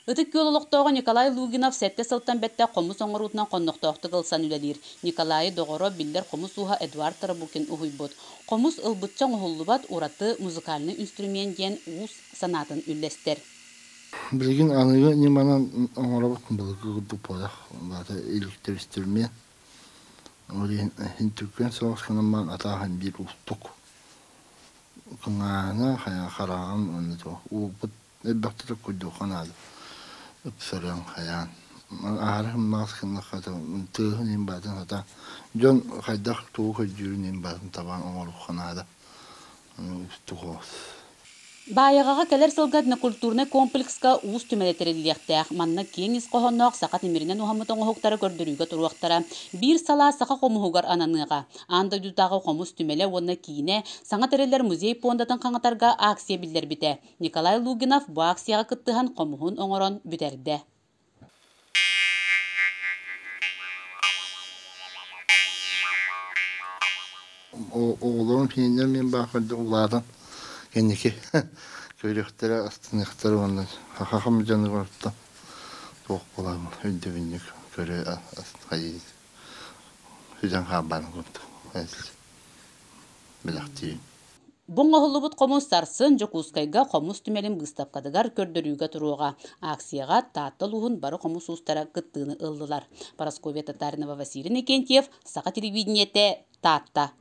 Ытык Күөл олохтооҕо Николай Лугинов сэттэ сылтан бэттэх хомус оҥоруутунан хоннохтоохтук ылсан үлэлиир. Николайы доҕоро, биллэр хомус ууһа Эдуард Тарабукин уһуйбут. Хомус ылбычча оҥоһуллубат ураты музыкальнай инструмент диэн уус санаатын үллэстэр. Билигин аныгы ньыманан оҥоробут былыргы курдук буолар. Баата электроинструмент. Ол иһин түргэн соҕус гынан баран атааһын биир уустук. Кыҥаана, хайа хараҕын уонна туох уупут элбэхтэ курдук наада. Ыпсарыаҥ хайаан. Аһары сымнаҕас гыннахха тыаһын иһин баатын сатаан дьон хайдах тугу көрдүүрүн иһин баатын табан оҥоруохха наада. Уустук оҕус. Баайаҕаҕа кэлэр сылга этнокультурнай комплекска уус түмэлэ тэриллиэхтээх. Манна киэҥ ис хоһоонноох саха тимиринэн уһаммыт оҥоһуктары көрдөрүүгэ туруохтара. Биир салаа саха хомуһугар ананыаҕа. Аан дойдутааҕы хомус түмэлэ уонна киинэ саҥа тэриллэр музей пуондатын хаҥатарга акция биллэрбитэ. Николай Лугинов бу акцияҕа кыттыһан хомуһун оҥорон бүтэрдэ. Оҕолорум сиэннэр мин баахырда улаатан кэнники көрүөхтэрэ, астыныахтара уонна хахам дьонугар туох буолан өйдөбүнньүк көрө хайыы сүдэн хаалбаан курдук бэлэхтиибин. Бу оҥоһуллубут хомус сарсын Дьокуускайга хомус түмэлин быыстапкатыгар көрдөрүүгэ туруоҕа. Акцияҕа Таатта улууһун бары хомус уустара кыттыыны ыллылар. Парасковья Татаринова, Василий Никентьев, Саха телевидениетэ, Таатта.